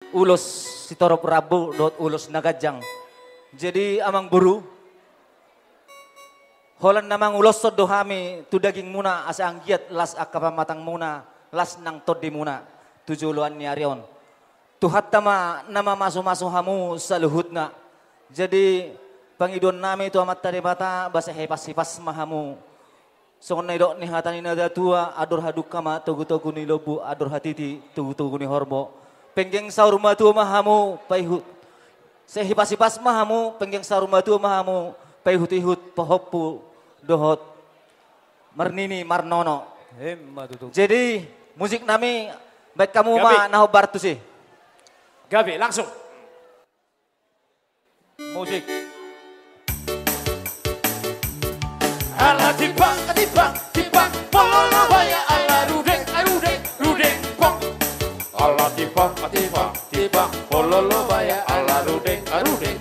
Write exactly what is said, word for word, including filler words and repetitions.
Ulos sitorop rambu dohot ulos na ganjang. Jadi, amang boru, holan na manguloshon do hami tu dagingmuna asa anggiat las angka pamatangmuna, las nang tondimuna tu joloan ni ari on. Tuhanta ma na mamasumasu hamu saluhutna. Jadi, pangidoannami tu Amanta Debata, asa hipashipas ma hamu. Songon na nidok ni hata ni natuatua, andor hadungka ma togutogu ni lombu, andor hatiti togutogu ni horbo. Penggeng saur matua ma hamu, paihut. Sai hipashipas ma hamu, penggeng saur matua ma hamu, paihutihut, pahompu, dohot marnini marnono. Emma tutu. Jadi, musiknami, baen hamu ma na hombar tusi. Gabe, langsung. Musik. Ala tipa, tipa, tipa, pololo baya, ala rudeng, rudeng, rudeng, pong. Ala tipa, tipa, tipa, pololo baya, ala rudeng, rudeng,